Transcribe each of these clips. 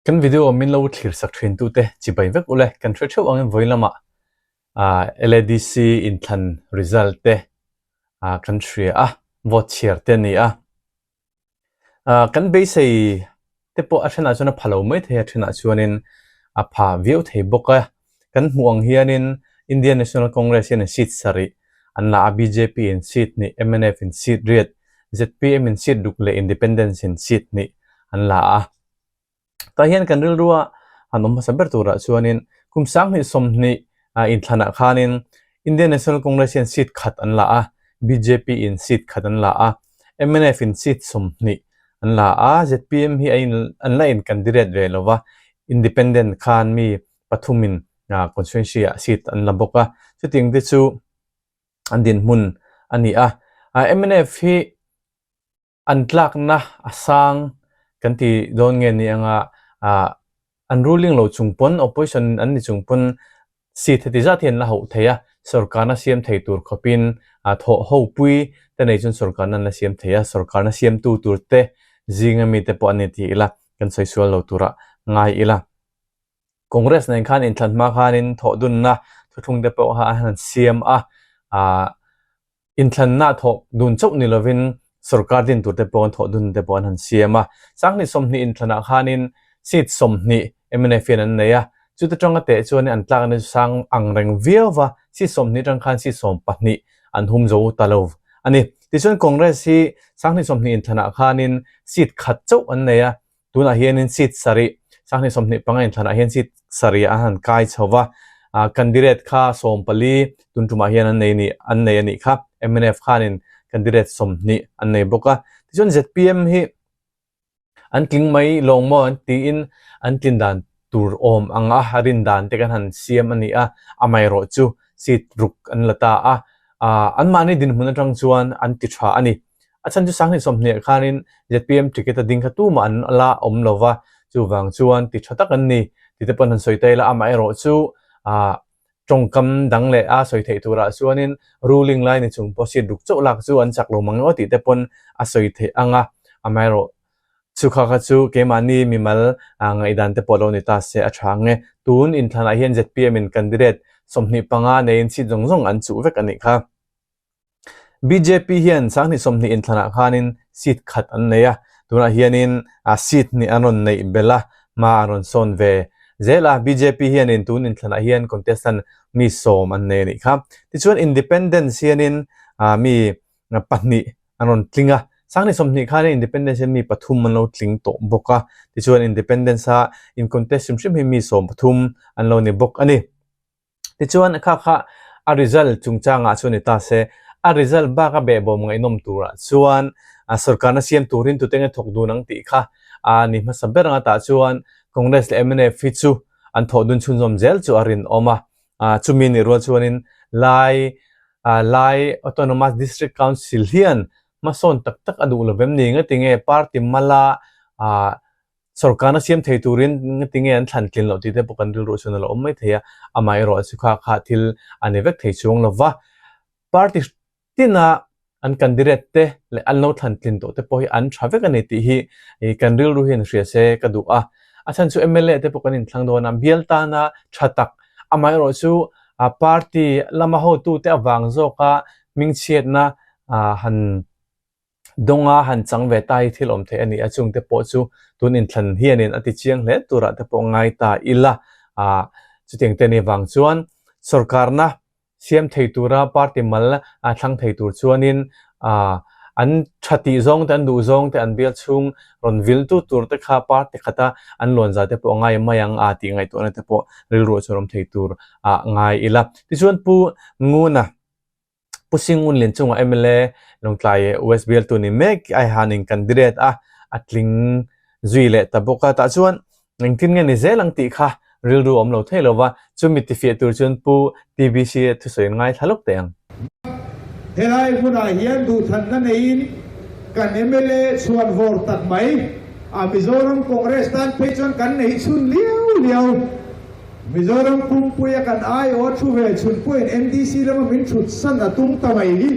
Kan video min lo thlir sak thin tute chibai vek ule kan hre theuh angin vawi lamah LADC inthlan result te kan hria a, vote chhiar te a ni a. Kan beisei te pawh a thenah chuan a pha lo mai thei a, a thenah chuanin a pha viau thei bawk a. Kan hmuh ang hianin Indian National Congress hianin seat sarih an la a, bjp in seat hnih, mnf in seat riat, zpm in seat ruk leh Independence in seat hnih an la a. Tah hian kan rilrua han awm hmasa ber turah chuanin kum 2020 inthlanah khanin Indian National Congress hian seat khat an la a, bjp in seat khat an la a, mnf in seat 20 an la a, zpm hi an la in candidate ve lo va, independent khan mi pathumin constituency ah seat an la bawk a, chutiang te chu an dinhmun a ni a. Mnf hi An tlakna a sang kan ti dawn nge ni anga ah an ruling lo chung pawn opposition an ni chung pawn seat heti zat hi an la hauh thei a, sorkarna siam thei tur khawpin ah thawh ho pui te nei chuan sorkarna an la siam thei a, sorkarna siamtu tur te zinga mite pawh an ni ti ila kan sawi sual lo turah ngai ila. Congress nen khan inthlan hma khanin thawh dunna thuthlung te pawh kha an han siam a, ah Inthlanna thawk dun chauh ni lovin sorkar din tur te pawh an thawh dun te pawh an han siam a. 20 inthlanah khanin seat 20 mnf hian an nei a, chuta tanga teh chuanin an tlakna chu sang ang reng viau va, seat 20 atang khan seat 12 an hum zo ta lo a ni. Tichuan Congress hi 20 inthlanah khanin seat khat chauh an nei a, Tunah hianin seat sarih, 2025 inthlanah hian seat sarih a han kai chho va, candidate kha 14 tun tumah hian an nei nih an nei a nih kha. Mnf khanin candidate 20 an nei bawk a. Tichuan zpm hi an tling mai lawng maw an tiin an tlin dan tur awm ang a, a rin dan te kan han siam a ni a, amaherawh chu seat ruk an la ta a. Anmahni dinhmun atang chuan an ti tha a ni. A chhan chu 2020 khanin zpm ticket a ding kha tumah an la awm lo va, chuvang chuan ti tha tak an ni ti te pawn han sawi ta ila, amaherawh chu ah tawngkam dang leh a sawi theih turah chuanin ruling lai ni chung pawh seat ruk chauh lak chu an chak lo mang emaw tih te pawn a sawi theih ang a, amaherawh chu kha kha chu keimahni mimal ngaihdan te pawh lo ni ta se a tha ang e. Tun inthlanah hian zpm in candidate 25 neiin seat zawng zawng an chuh vek a nih kha. Bjp hian 2020 inthlanah khanin seat khat an nei a, tunah hianin seat hnih an rawn neih belh a, hma an rawn sawn ve zel a. Bjp hianin tun inthlanah hian contestant mi sawm an nei a nih kha. Tichuan Independence hianin mi pahnih an rawn tling a, 2020 khanin Independence hian mi pathum an lo tling tawh bawk a, tichuan Independence-a in contest hrim hrim hi mi sawm pathum an lo ni bawk a ni. Tichuan kha kha a result chungchangah chuan ni ta se, a result bak a behbawm ngaihnawm turah chuan sorkarna siam turin tute nge thawk dun ang tih kha a ni hmasa ber ang atah chuan Congress leh mnf hi chu an thawh dun chhunzawm zel chu a rinawm a. Chumi nih rual chuanin Lai Lai Autonomous District Council hian hmasawn tak tak a duh lovem ni? Ngatinge party mala Sorkarna siam thei turin ngatinge an thlan tlin loh tih te pawh kan rilru chuan a lo awm mai thei a, amaherawhchu kha kha thil a ni vek thei chuang lo va. Party tina an candidate te leh an lo thlan tlin tawh te pawh hi an tha vek a ni tih hi kan rilru hian hria se ka duh a. A chhan chu mla te pawh kan inthlang dawn a, bial tana tha tak amaherawhchu party lama hotute avang zawka hmingchhiatna han Dawnga han chang ve ta hi thil awm theih a ni a, chungte pawh chu tun inthlan hianin a ti chiang hle turah te pawh ngai ta ila. Aah chutiang te ni vang chuan sorkarna siam thei tura party mal a thlang thei tur chuanin aah an tha tih zawng te an duh zawng te an bial chhung rawn vil tu tur te kha party khata an luan za te pawh ngai mai ang a tih ngaihtuahna te pawh rilruah chuan awm thei tur ah ngai ila. Tichuan Pu Nguna. Pu Sing Un Lian chungah mla Lawngtlai West bialtu ni mek ai hanin candidate a a tling zui leh ta bawk a. Tah chuan engtin nge ni zel ang tih kha rilru a awm lo thei lo va, chumi tifiah tur chuan Pu TBC a thusawi an ngaithla lawk teh ang. Helai hmunah hian duhthanna neiin kan mla chhuan vawr tak mai a Mizoram Congress tan phei chuan kan neih chhun liau liau. Mizoram pumpuia kan aiawh thu ve chhun pawhin MDC lama min thut san a tum ta mai hi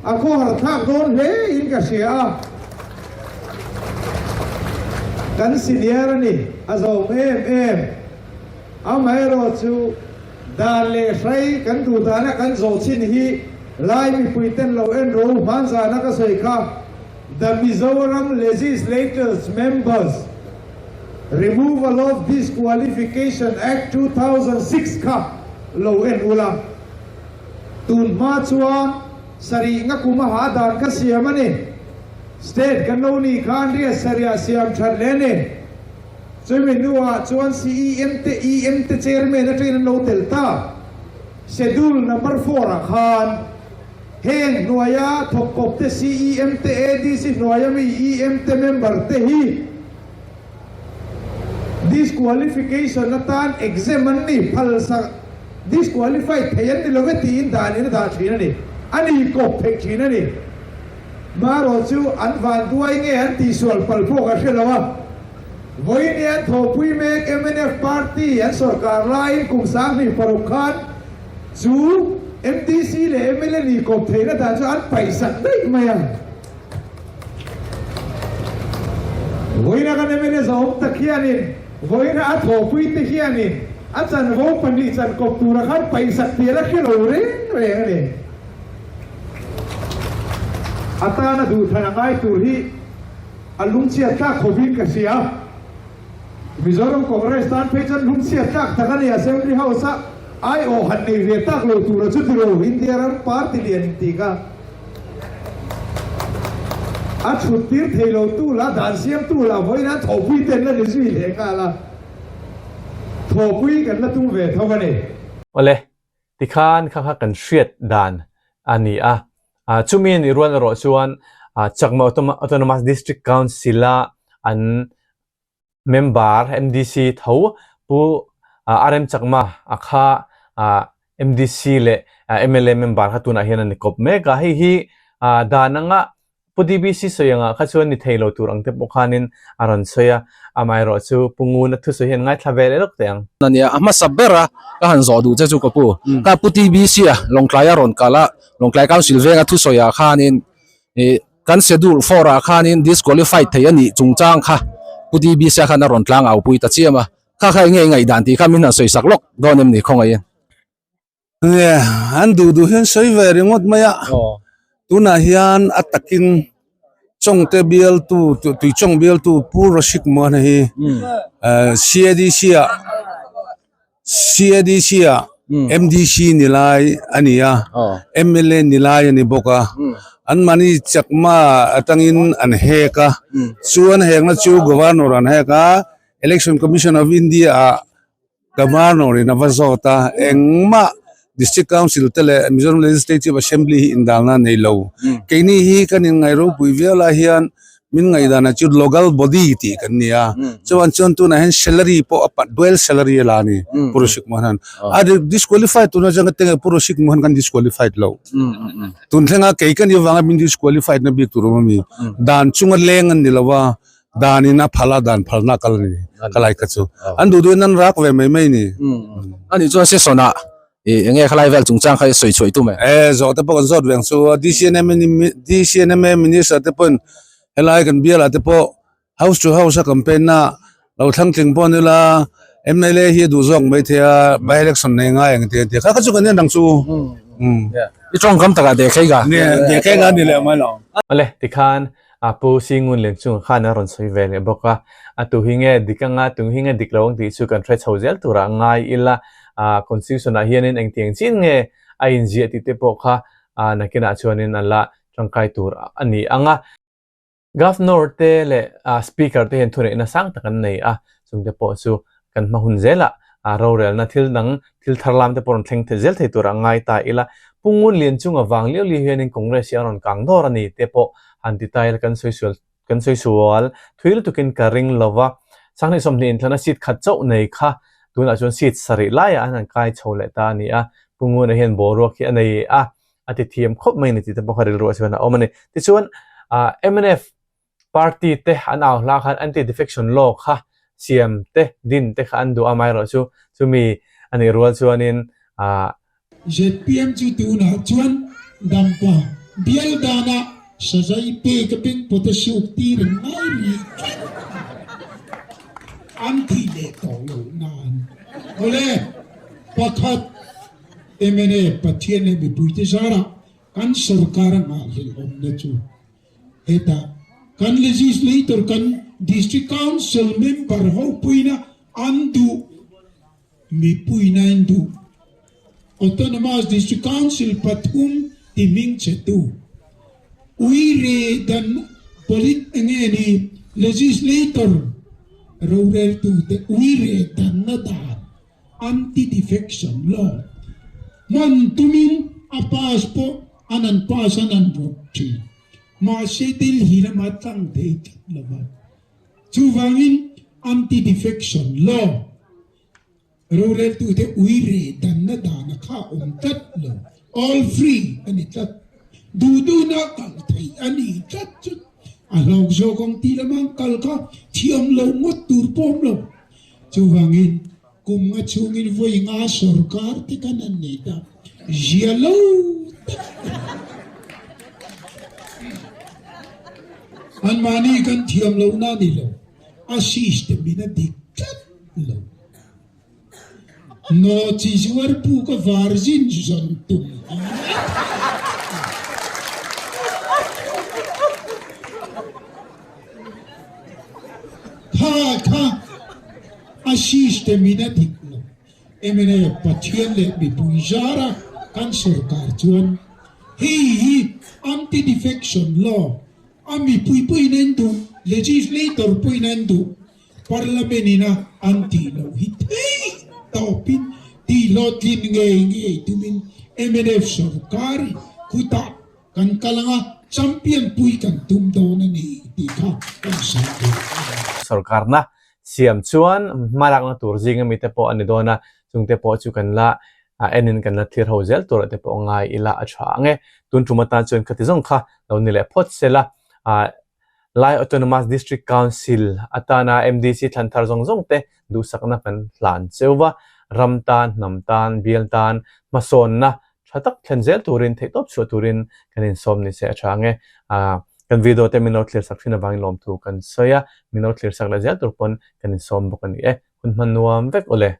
a khawhar thlak dawn hle in ka hria a. Kan senior a ni, a zawm em em. Amaherawhchu, dan leh hrai kan duh dana kan zawh chin hi Lai mipuiten lo en ro hmanzana ka sawi kha, The Mizoram Legislators Members Removal of Disqualification Act 2006 kha lo en ula. Tun hma chuan sarih nga kum a ha dan kha siam a ni. State kan lo nih khan riat sarihah siam that leh a ni. Chumi hnuah chuan CEM te EM te chairman atangin an lo tel ta. Schedule number four-ah khan heng hnuaia thawk kawp te CEM te ADC hnuaia mi EM te member te hi disqualification atan exempt an ni phalsak disqualified thei an ni lo ve tiin danin a dah thin a ni. A ni kawp theih thin a ni. Marawh chu an vanduai nge an tihsual palh pawh ka hre lo a, vawiin hi an thawhpui mek mnf party an sawrkar laiin kum 2006 khan chu MDC leh mla ni kawp theihna dan chu an paihsak daih mai a. Vawiina kan mla zawm tak hianin vawiina a thawhpui te hianin a chanvo pahnih chan kawp tura khan paihsak tih a la hre lo reng reng a ni. A tana duhthlan a ngai tur hi a lungchhiat tlak khawpin ka hria. Mizoram Congress tan phei chuan lungchhiat tlak tak a ni. Assembly House a aiawh han nei ve tak lo tura chu tiro India ram party lian intih kha a thut tir thei lo tu lah dan siam tu lah vawiin an thawhpui ten la ni zui leh nghal a, thawhpui kan la tum ve tho a ni. Awle, Tikhan kha kha kan hriat dan a ni a. Chumi a nih rual erawh chuan Chakma Autonomous District Council-a an member MDC tho Pu RM Chakma a kha MDC leh mla member kha tunah hian a ni kawp mek a. Hei hi dan anga Pu DBC sawi angah kha chuan ni thei lo tur ang te pawh khanin a rawn sawi a, amaherawh chu Pu Nguna thusawi hian ngaithla ve leh lawk teh ang. Ania, a hmasa ber a ka han zawh duh che chu ka pu. Ka Pu TBC a Lawngtlai a rawn kal a, Lawngtlai Council venga thusawi ah khanin ih kan schedule four ah khanin disqualified thei a nih chungchang kha Pu TBC a khan a rawn tlang au pui ta chiam a, kha kha enge i ngaihdan tih kha min han sawi sak lawk dawn em ni khawngaihin. Nge, an duh duh hian sawi ve ringawt mai a, tunah hian a takin Chawngte bialtu Tuichawng bialtu Pu Rashik Mohan hi CADC ah CADC ah MDC ni lai a ni a, mla ni lai a ni bawk a, anmahni chakma atangin an hek a, chu an hekna chu Governor an hek a, Election Commission of India ah Governor in a va zawt a, engmah District Council te leh Mizoram Legislative Assembly hi indalna a nei lo. Keini hi kan inngaih ropui viau lai hian min ngaihdanah chu local body tih kan ni a, chuan chuan tunah hian salary pawh a pat dual salary a la a ni Pu Rashik Mohan. A disqualified tuna chuan ka tenge Pu Rashik Mohan kan disqualified lo. Tun thlenga kei ka nih avanga min disqualified na bik tur awm a mi. Dan chunga leng an ni lo a. Dan in a phal a dan phalna kal a ni ka lai kha chu an duh duhin an rak ve mai mai ni. Ani chuan session ah ih enge khalai vel chungchang kha i sawi chhuah i tum e? E zawh te pawh kan zawt ve ang chu a DCNM DCNMA minister te pawhin helai kan bial ah te pawh house to house a campaign na lo thlang tling pawh ni la mla hi a duh zawk mai thei a by election nei ngai ang tih an ti a kha kha chu kan en ang chu. I tawngkam takah deh khei ka. Deh khei ka ni leh mai lo. Awle tikhan A pu Singun Lian chungah khan a rawn sawi ve leh bawk a, a tu hi nge dik anga tung hi nge dik lo ang tih chu kan hre chho zel turah ngai ila, ah constitution ah hianin engtiang chin nge a inziah tih te pawh kha ah nakinah chuanin a la tangkai tur a ni ang a. Governor te leh ah Speaker te hian thuneihna sang tak an nei a, chungte pawh chu kan hma hun zelah rorelna thil dang thil thar lam te pawh rawn thleng zel thei tur a ngai ta ila. Pu Ngun Lian chunga vang liau liau hianin Congress hi a rawn kang dawr a ni te pawh han ti ta ila kan sawi sual kan sawi sual thui lutukin ka ring lo va. Sanghnih 20 inthlana seat khat chauh nei kha tunah chuan seat sarih laiah an han kai chho leh ta a ni a. Pu Nguna hian boruak hi a nei a, a ti thiam khawp mai a ni tih te pawh kha rilruah chuan a awm a ni. Tichuan mnf Party te an au hla khan anti defection law kha siam te din te kha an duh a amaherawhchu chumi a nih rual chuanin ah. Zpm chu tunah chuan dampa bial danah sazai pek a beng pawt a suk tir an ngai rih tlat. an tih leh tawh loh nan. Awle, pakhat mnf Pathian leh mipuite zarah kan sorkar a nghahhlelhawmna chu hetah kan legislator kan District Council member ho puina an duh mipuina in duh Autonomous District Council pathum ti hming che tu uire dan polit enge ni legislator roreltu te uire danna dan Anti-defection law hman tumin a pass pawh an an pass an an rawt thin. Mahse Delhi lama tlang thei tlat lo va. Chuvangin anti-defection law roreltute ui reh danna dana kha awm tlat lo. All free a ni tlat. Duh duhna kal theih a ni tlat chu a hlawk zawk ang tih lama an kal kha thiam lo ngawt tur pawh awm lo. Chuvangin kum nga chhungin vawi nga sorkar te khan an nei ta zia lo tak a ni. Anmahni kan thiam lohna a ni lo, a system in a dik tlat lo. Nawchi zuar puk a varzin zawn tum hi Kha kha a system in a dik lo. Mnf Pathian leh mipui zara kan sorkar chuan hei hi anti-defection law a mipui pawhin an duh, legislator pawhin an duh, parliament ina an tih loh hi theih tawpin tihhlawhtlin ngei ngei tumin mnf sorkar in khutah Kan kal anga champion pui kan tum dawn a ni tih kha kan sawi duh a ni. Sorkarna siam chuan hmalakna tur zinga mite pawh a ni dawn a, chungte pawh chu kan la enin kan la thlir ho zel turah te pawh ngai ila a tha ang e. Tun tum atan chuan khati zawng kha lo ni leh phawt sela, Lai Autonomous District Council atana MDC thlan thar zawng zawng te duhsakna kan hlan cheu va, ram tan, hnam tan, bial tan hmasawnna tha tak thlen zel turin theihtawp chhuah turin kan insawm ni se a tha ang e. Kan video te min lo thlir sak thin avangin lawmthu kan sawi a, min lo thlir sak leh zel tur pawn kan insawm bawk a ni e. Hun hman nuam vek aw le.